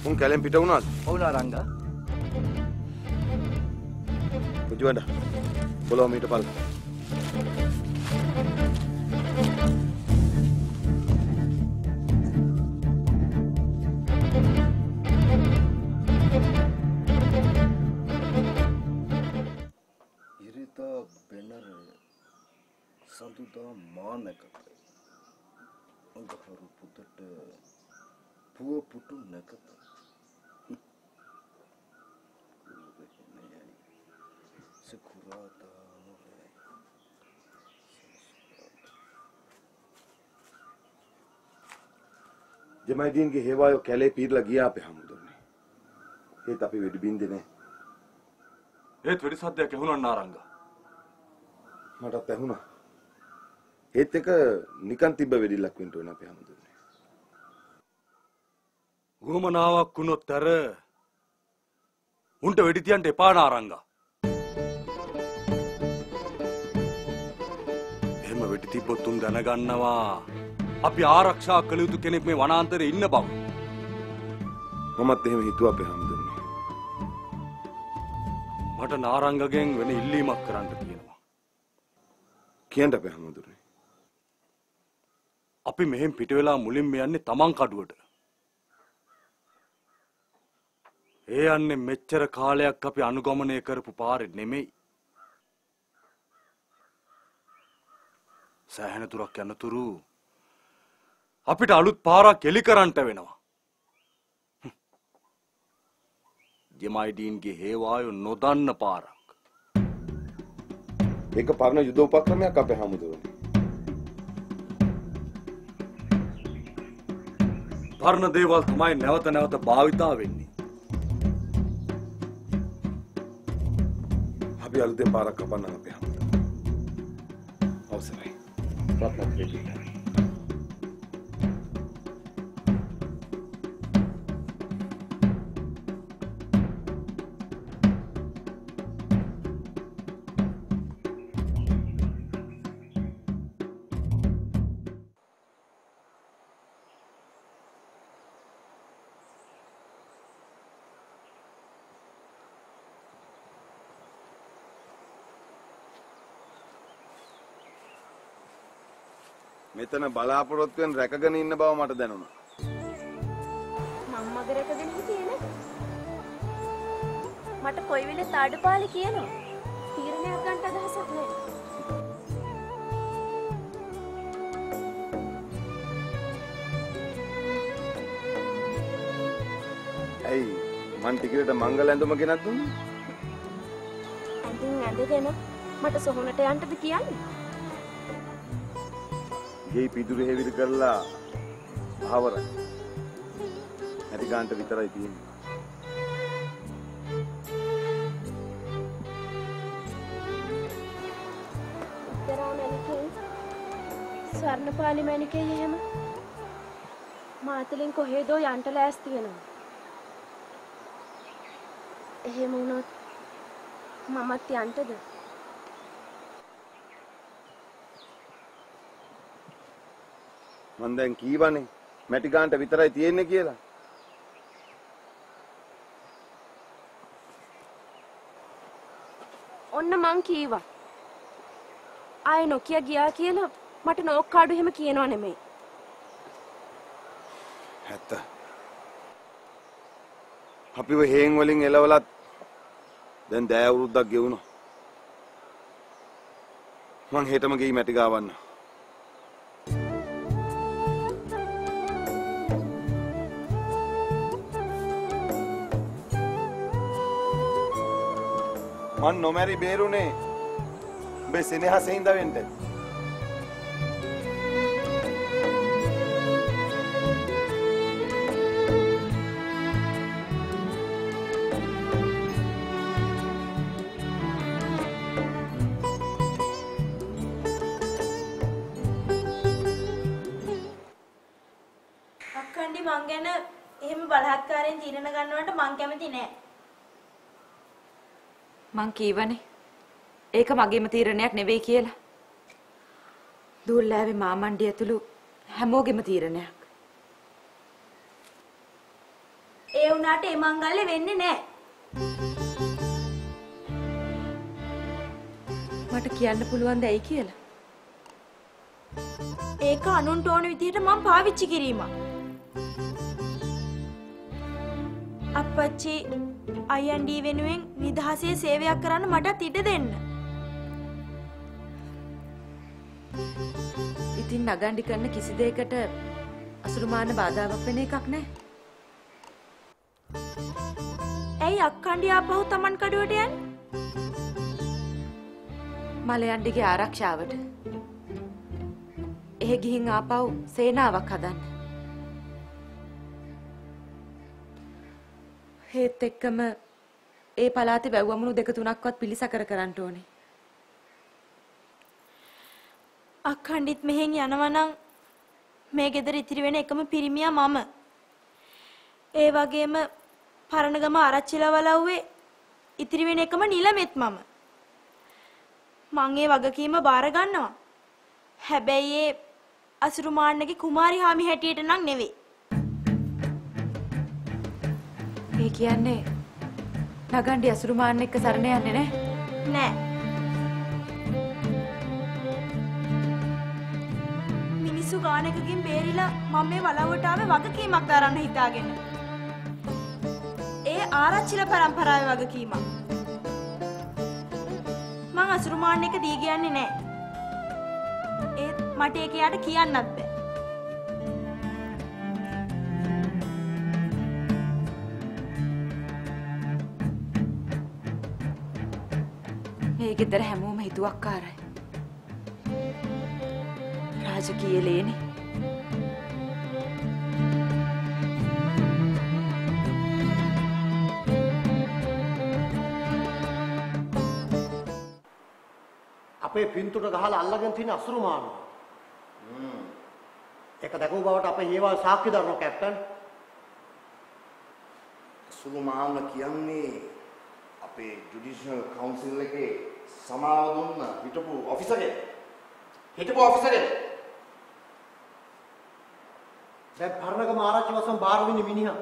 උන් කැලෙන් පිට වුණාද? ඔව් නාරංගා. පුජුවඩ පොළොව මීට පල්. ඉරිදා බෙනරය සඳුදා මානකත අඟහරු පුතට පුව පුටු නැකත ජමයිදීන්ගේ හේවායෝ කැලේ පීරලා ගියා අපේ හමුදුරනේ. ඒත් අපි වෙඩි බින්දේ නෑ. ඒත් වෙඩි සද්දයක් ඇහුණා නාරංගා. මටත් ඇහුණා. ඒත් එක නිකන් තිබ්බ වෙඩිල්ලක් වෙන්න ඕන අපේ හමුදුරනේ. උවමනාවක් වුණොත් අර උන්ට වෙඩි තියන්න එපා නාරංගා. එහෙම වෙඩි තිබ්බොත් උන් දැනගන්නවා අපි ආරක්ෂා කළ යුතු කෙනෙක් මේ වනාන්තරේ ඉන්න බව. මමත් එහෙම හිතුවා අපේ හමුදුරනේ. මට නාරංගගෙන් වෙන ඉල්ලීමක් කරන්න තියෙනවා. කියන්න අපේ හමුදුරනේ. අපි මෙහෙන් පිට වෙලා මුලින්ම යන්නේ තමන් කඩුවට. ඒ යන්නේ මෙච්චර කාලයක් අපි අනුගමනය කරපු පාරේ නෙමෙයි. සෑහෙන දුරක් යනතුරු අපිට අලුත් පාරක් එලි කරන්නට වෙනවා. ජෙමයිඩීන්ගේ හේවායෝ නොදන්න පාරක්. ඒක පරණ යුද උපක්‍රමයක් අපේ හමුදුරනේ. පරණ දේවල් තමයි නැවත නැවත භාවිතා වෙන්නේ. අපි අලුතෙන් පාරක් කපන්න අපේ හමුදුරනේ. අවසරයි. රත්නපුරේ පිටයි. මෙතන බලාපොරොත්තුෙන් රැකගෙන ඉන්න බව මට දැනුණා. මං මග රැකගෙන හිටියේ නේ. මට කොයි වෙලෙත් අඩපාලි කියනවා. තීරණයක් ගන්න අදහසක් නෑ. ඇයි මං ටිකකට මංගල ඇඳුම ගෙනත් දුන්නේ? ඇඳුම් ඇඳගෙන මට සොහොනට යන්නද කියන්නේ? ගෙයි පිදුරු හේවිලි කරලා භාවරයි. ඇටි ගන්නට විතරයි තියෙන්නේ. උත්තරා මැණිකේ ස්වර්ණපාලි මැණිකේ එහෙම මාතලෙන් කොහෙදෝ යන්න ලෑස්ති වෙනවා. එහෙම වුණොත් මමත් යන්නද? මං දැන් කීවනේ මැටි ගන්නට විතරයි තියෙන්නේ කියලා. ඔන්න මං කීවා. ආයේ නොකිය ගියා කියලා මට නෝක්කාඩු එහෙම කියනව නෙමෙයි. ඇත්ත. අපිව හේන් වලින් එලවලත් දැන් දෑ අවුරුද්දක් ගෙවුණා. මං හෙටම ගෙයි මැටි ගාවන්න. මං නොමැරි බේරුනේ උඹේ සෙනෙහසේ හින්දා වෙන්න. අක්කණ්ඩි මං ගැන එහෙම බලහත්කාරයෙන් තීරණ ගන්නවට මං කැමති නෑ. මං කීවනේ ඒක මගේම තීරණයක් නෙවෙයි කියලා. දූල්ලාවේ මාමණ්ඩිය ඇතුළු හැමෝගෙම තීරණයක්. ඒ වුණාට ඒ මංගල්‍ය වෙන්නේ නෑ. මට කියන්න පුළුවන්ද ඇයි කියලා? ඒක අනුන්ට ඕන විදිහට මං පාවිච්චි කිරීමක්. අප්පච්චි අයියන්ඩි වෙනුවෙන් නිදහසේ සේවයක් කරන්න මටත් ඉඩ දෙන්න. ඉතින් නගණ්ඩි කරන කිසි දෙයකට අසුරුමාන බාධාවක් වෙන එකක් නෑ. ඇයි අක්කණ්ඩි ආපහු Taman කඩුවට යන්නේ? මලයන්ඩිගේ ආරක්ෂාවට. එහෙ ගිහින් ආපහු සේනාවක් හදන්න. ඒත් එක්කම ඒ පළාතේ වැව් අමුණු දෙක තුනක්වත් පිළිසකර කරන්න ඕනේ. අක්කණ්ඩිත් මෙහෙන් යනවා නම් මේ ගෙදර ඉතිරි වෙන එකම පිරිමියා මම. ඒ වගේම පරණගම ආරච්චිලා වලව්වේ ඉතිරි වෙන එකම නිලමෙත් මම. මං ඒ වගකීම බාර ගන්නවා. හැබැයි ඒ අසුරුමාන්නගේ කුමාරි හාමි හැටියට නම් නෙවෙයි. ඒ කියන්නේ නගණ්ඩි අසුරුමාන්න එක්ක සරණ යන්නේ නෑ? නෑ. මිනිස්සු ගානකකින් බේරිලා මම මේ වලව්වට ආවේ වගකීමක් දරන්න හිතාගෙන. ඒ ආරච්චිලා පරම්පරාවේ වගකීමක්. මං අසුරුමාන්න එක දී කියන්නේ නෑ. ඒත් මට ඒක යාට කියන්නත් බෑ. මේ ගෙදර හැමෝම හිතුවක්කාරයි. රාජකීය ලේනේ. අපේ පින්තුට ගහලා අල්ලගෙන තියෙන අසුරුමාන. ඒක දැකපු බවට අපේ හේවල් සාක්ෂි දරනවා කැප්ටන්. අසුරුමාන කියන්නේ අපේ ජුඩිෂල් කවුන්සිල් එකේ සමාව දුන්න හිටපු ඔෆිසර් කෙනෙක්. හිටපු ඔෆිසර් කෙනෙක්. දැන් පරණගම ආරච්චි වසම් බාර වෙන්නේ මිනිහා.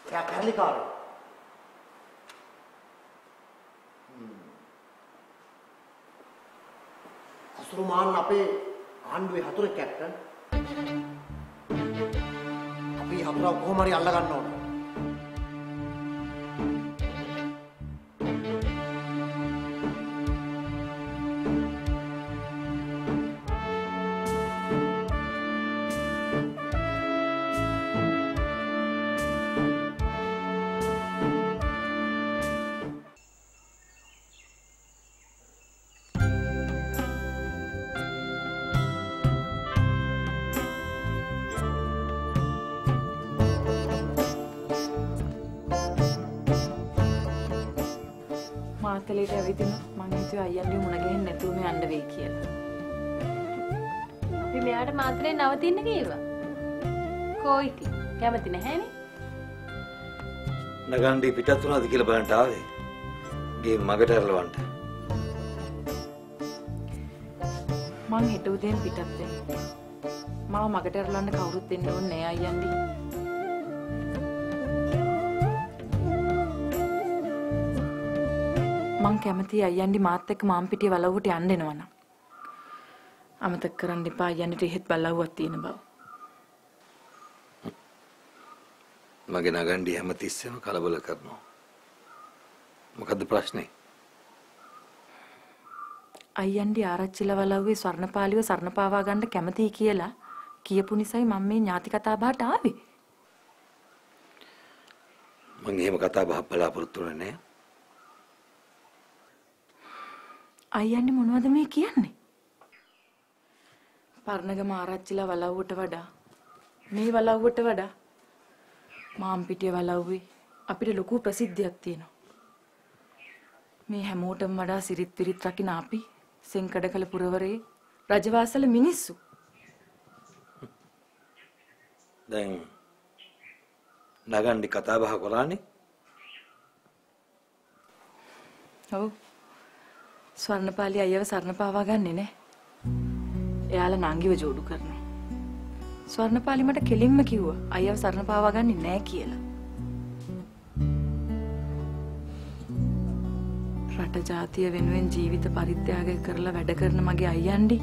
එයා කැරලිකාරයෙක්. අසුරුමාන් අපේ ආණ්ඩුවේ හතුරෙක් කැප්ටන්. අපි හතුරව කොහොම හරි අල්ල ගන්න ඕන. මාතලේට ඇවිදින මං හිතුවේ අයියන්ගේ මුණ ගැහෙන්නේ නැතුවම යන්න වෙයි කියලා. අපි මෙයාට මාතලේ නවතින්න කිව්වා. කෝ ඉතින් කැමති නැහැනේ. නගණ්ඩි පිටත් වුණාද කියලා බලන්න ආවේ. ගේ මගට ඇරලවන්න. මං හෙට උදේම පිටත් වෙනවා. මාව මගට ඇරලවන්න කවුරුත් දෙන්න ඕනේ නෑ අයියන්ඩි. මං කැමතියි අයියන්ඩි මාත් එක්ක මාම්පිටිය වලව්වට යන්න එනවා නම්. අමතක කරන්න එපා අයියන්ඩිට එහෙත් වලව්වක් තියෙන බව. මගේ නගණ්ඩි හැමතිස්සෙම කලබල කරනවා. මොකද්ද ප්‍රශ්නේ? අයියන්ඩි ආරච්චිලා වලව්වේ ස්වර්ණපාලිව සරණ පාවා ගන්න කැමතියි කියලා කියපු නිසායි මම මේ ඥාති කතා බහට ආවේ. මං එහෙම කතා බහක් බලාපොරොත්තු වෙන්නේ නෑ. අයියන්නේ මොනවද මේ කියන්නේ? පරණගම ආරච්චිලා වලව්වට වඩා මේ වලව්වට වඩා මාම්පිටිය වලව්වේ අපිට ලොකු ප්‍රසිද්ධියක් තියෙනවා. මේ හැමෝටම වඩා සිරිත් විරිත් රකින්න අපි සෙන්කඩකල පුරවරේ රජවාසල මිනිස්සු. දැන් නගණ්ඩි කතා බහ කරානේ. ඔව්. ස්වර්ණපාලි අයියව සරණ පාවා ගන්නෙ නෑ. එයාලා නංගිව ජෝඩු කරනවා. ස්වර්ණපාලි මට කෙලින්ම කිව්වා අයියව සරණ පාවා ගන්නෙ නෑ කියලා. රට ජාතිය වෙනුවෙන් ජීවිත පරිත්‍යාග කරලා වැඩ කරන මගේ අයියන්ඩි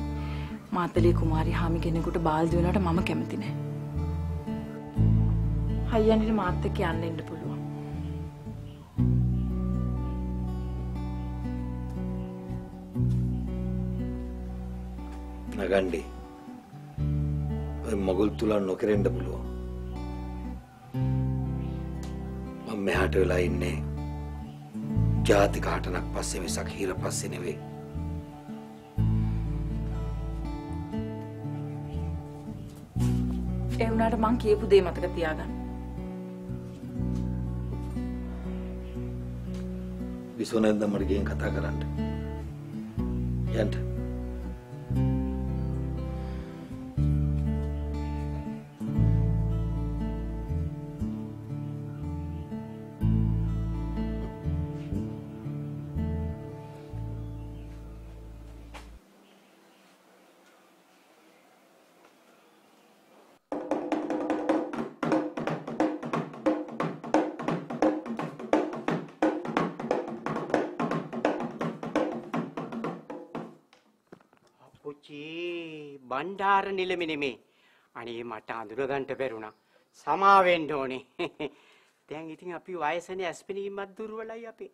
මාතලේ කුමාරි හාමි කෙනෙකුට බාල්දි වෙනවට මම කැමති නෑ. අයියන්ඩිට මාත් එක්ක යන්න එන්න පුළුවන්. නගණ්ඩි ඔය මගුල් තුල නොකරෙන්න පුළුවන්. මම මෙහාට වෙලා ඉන්නේ ජාතික හටනක් පස්සේ මිසක් හිර පස්සේ නෙවෙයි. ඒ වුණාට මං කියපු දේ මතක තියාගන්න. විසෝ නැද්ද මට ගිහින් කතා කරන්න? යන්න. බණ්ඩාර නිලමේ නෙමේ. අනේ මට අඳුර ගන්න බැරුණා. සමා වෙන්න ඕනේ. දැන් ඉතින් අපි වයසනේ ඇස්පෙනීමත් දුර්වලයි අපේ.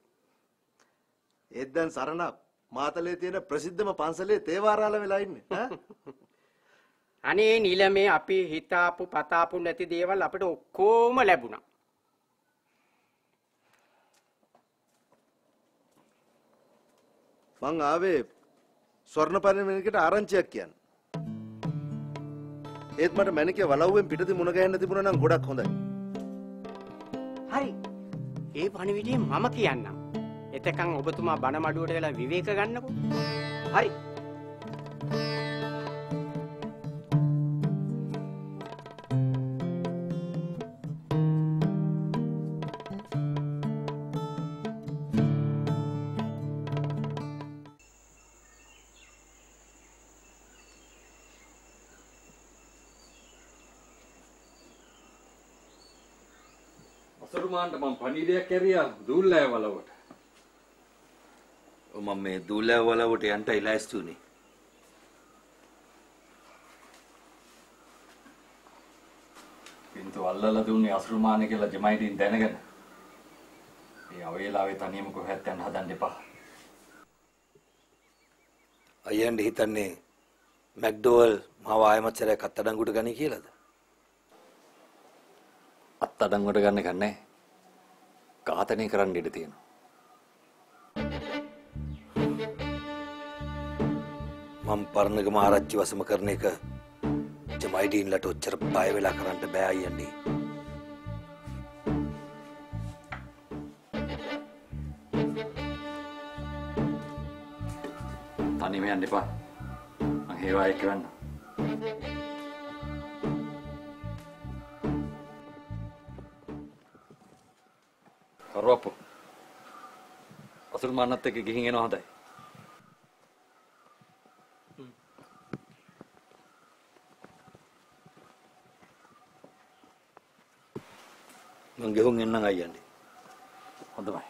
ඒත් දැන් සරණ මාතලේ තියෙන ප්‍රසිද්ධම පන්සලේ තේවාරාල වෙලා ඉන්නේ. ඈ අනේ නිලමේ අපි හිතාපු පතාපු නැති දේවල් අපිට ඔක්කොම ලැබුණා. මං ආවේ ස්වර්ණ පරිමණයකට ආරංචියක් කියන්න. ඒත් මට මැනිකේ වලව්වෙන් පිටදී මුණ ගැහෙන්න තිබුණා නම් ගොඩක් හොඳයි. හරි. ඒ පණිවිඩය මම කියන්නම්. එතකන් ඔබතුමා බණ මඩුවට වෙලා විවේක ගන්නකෝ. හරි. අසරුමාන්ට මං පණිවිඩයක් ඇරියා දූල්ලෑ වලවට. ඔව් මම මේ දූල්ලෑ වලවට යන්ටයි ලෑස්ති වුණේ. පින්තු අල්ලලා දුන්නේ අසරුමානේ කියලා ජමයිඩින් දැනගෙන. මේ අවේලාවේ තනියම කොහෙවත් යන්න හදන්න එපා. අයියන්ට හිතන්නේ මැක්ඩෝවල් මාව ආයෙමත් සැරයක් අත්අඩංගුවට ගනී කියලාද? අත්අඩංගුවට ගන්න එක නෑ. ඝාතනය කරන්න ඉඩ තියෙනවා. මම පරණගම ආරච්චි වසම කරන එක ජමයිඩීන්ලට ඔච්චර බය වෙලා කරන්න බෑ අයියන්නේ. තනියම යන්න එපා. මං හේවා එක්ක යන්න. කරුවප්පු. අසුරු මාන්නත් එක්ක ගිහින් එනවා හොඳයි. මං ගෙහුන් එන්නම් අයියන්නේ. හොඳයි.